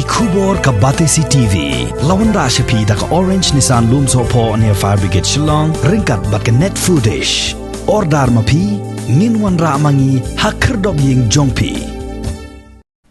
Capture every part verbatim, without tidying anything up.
Khubor ka Batesi T V. La wanrah sha phi da ka Orange Nissan Lumsohphoh near Fire Brigade Shillong, ryngkat bad ka Net Foodish. Order ma phi, ngin wanrah ma ngi ha khyrdop ïing jong phi.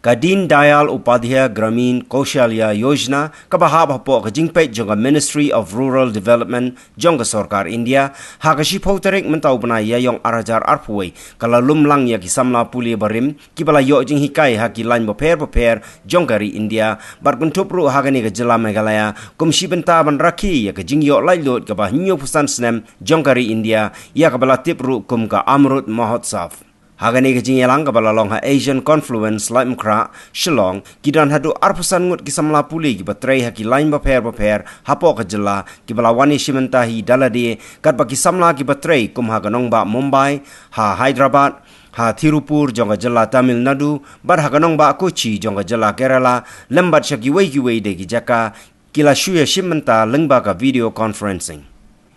Ka Deen Dayal Upadhyay Gramin Kaushalya Yojana, kaba hap hapoh ka jingpeit jong ka Ministry of Rural Development jong ka Sorkar India, ha ka shiphew tarik mynta u bnai Ïaïong ar hajar arphew wei, ka la lum lang ïa ki samla pule barim, kiba la ïoh jinghikai ha ki lain bapher bapher jong ka ri India, bad kynthup ruh ha kane ka jylla Meghalaya, kum shi bynta ban rakhe ïa ka jingïoh laitluid kaba hynñiewphew san snem jong ka ri India, ïa kaba la tip ruh kum ka Amrut Mahotsav. Ha kane ka jingïalang kaba la long ha Asian Confluence, Laitumkhrah, Shillong, ki don haduh arphew san ngut ki samla pule kiba trei ha ki lain bapher bapher hapoh ka jylla, kiba la wan ïashim bynta hi da lade, katba ki samla kiba trei kum ha ka nongbah Mumbai, ha Hyderabad, ha Tirupur jong ka jylla Tamil Nadu, bad ha ka nongbah Kochi jong ka jylla Kerala, lem bad sha kiwei kiwei de ki jaka, ki la shu ïashim bynta lyngba ka video conferencing.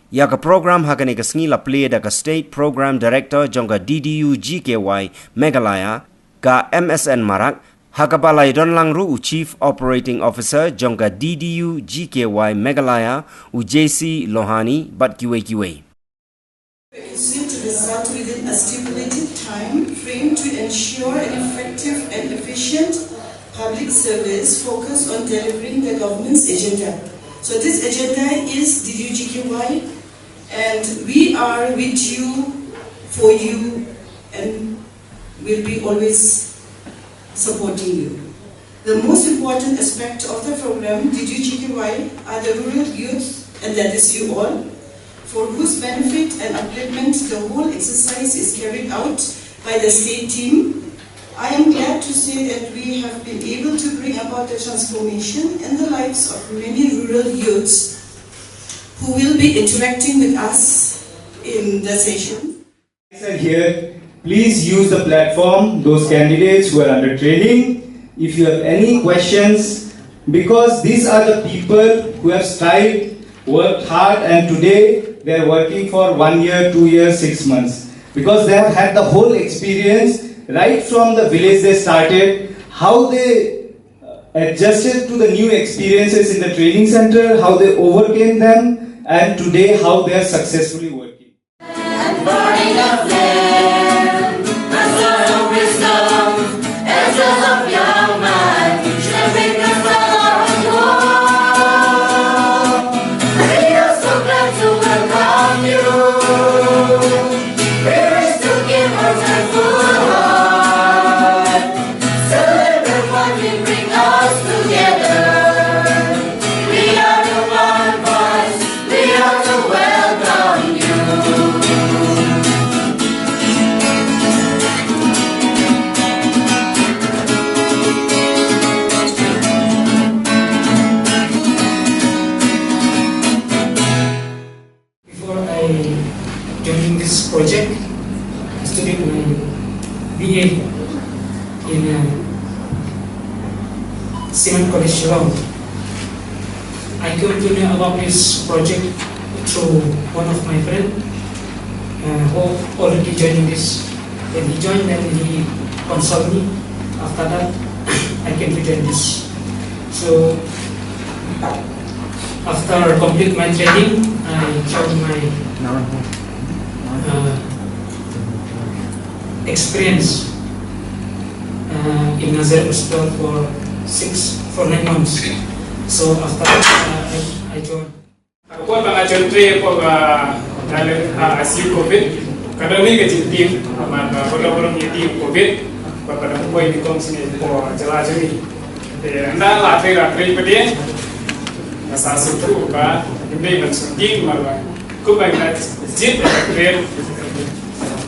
Ïa ka program ha kane ka sngi la plie da ka State Program Director jong ka D D U G K Y Meghalaya, ka M S N Marak, ha kaba la ïadon lang ruh u Chief Operating Officer jong ka D D U G K Y Meghalaya, u J C Lohani, bad kiwei kiwei. Is to result within a stipulated time frame to ensure an effective and efficient public service focused on delivering the government's agenda. So this agenda is D D U G K Y, and we are with you, for you, and will be always supporting you. The most important aspect of the program, D D U G K Y, are the rural youth, and that is you all, for whose benefit and upliftment the whole exercise is carried out by the state team. I am glad to say that we have been able to bring about the transformation in the lives of many rural youths who will be interacting with us in the session. Are here, please use the platform, those candidates who are under training. If you have any questions, because these are the people who have strived, worked hard, and today they are working for one year, two years, six months. Because they have had the whole experience right from the village they started, how they adjusted to the new experiences in the training center, how they overcame them, and today how they are successfully working. And burning a flame, a source of wisdom, angels of young man, shall bring us along home. We are so glad to welcome you. We wish to give our joyful heart. Celebrate what we bring us together. We are the one voice. We are to welcome you. Before I joining this project, I studied my B A in uh, Cement College Shillong. I came to know about this project through one of my friend uh, who already joining this. When he joined, then he consulted me. After that, I came to join this. So after complete my training, I joined my uh, experience uh, in Nazareth Hospital for six, for nine months. So after that, uh, I, I joined. Ka por ba nga jon trei por ba nga le, ah, I C U covid, ka don ni ka jingtim, ba ka por ba ka jingtim covid, ba ka don poi ni kong sini por jala jani. Te ynda la trei la trei pade, nga sa sngewthuh ba ym dei ban sngewthuh mar ba kum ba nga jied da ka trei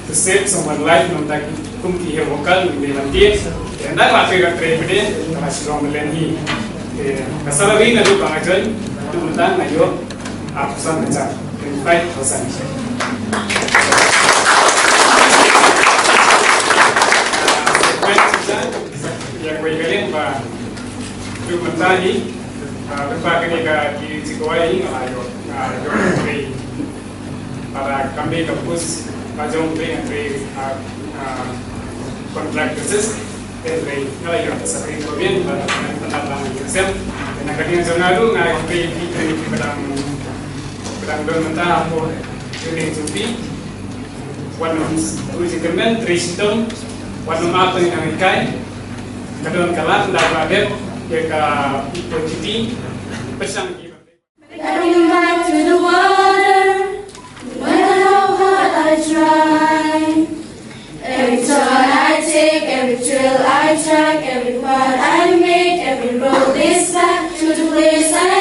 to save someone life, namar kum ki hero worker ngi dei ban dei. Ynda la trei la trei pade, ka la shu long len hi. Ka salary naduh ba nga join, naduh mynta nga ïoh arphew san hajar, twenty-five thousand. Ïa kawei ka liang ba naduh mynta hi, ah, lyngba kane ka D U G K Y hi nga la ïoh, ah, ïoh trei. Para kami ka pus ka jong trei, trei, ah, ah, contract basis. Te trei nga la ïoh ka salary ko bien, para kami pynlong lang ïa Sem, na ka liang jong nga ruh nga ai khublei ïa phi ki ba dang, ba dang don mynta hapoh Union Jong phi. Wat nym, u jingkyrmen trei shitom, wat nym ap tang ïa nang hikai. Ka don ka lad, lad ba dep ïa ka P T. Pyrshang ki. Coming back to the water, no matter how hard I try. Every turn I take, every trail I track, every path I make, every road leads back to the place I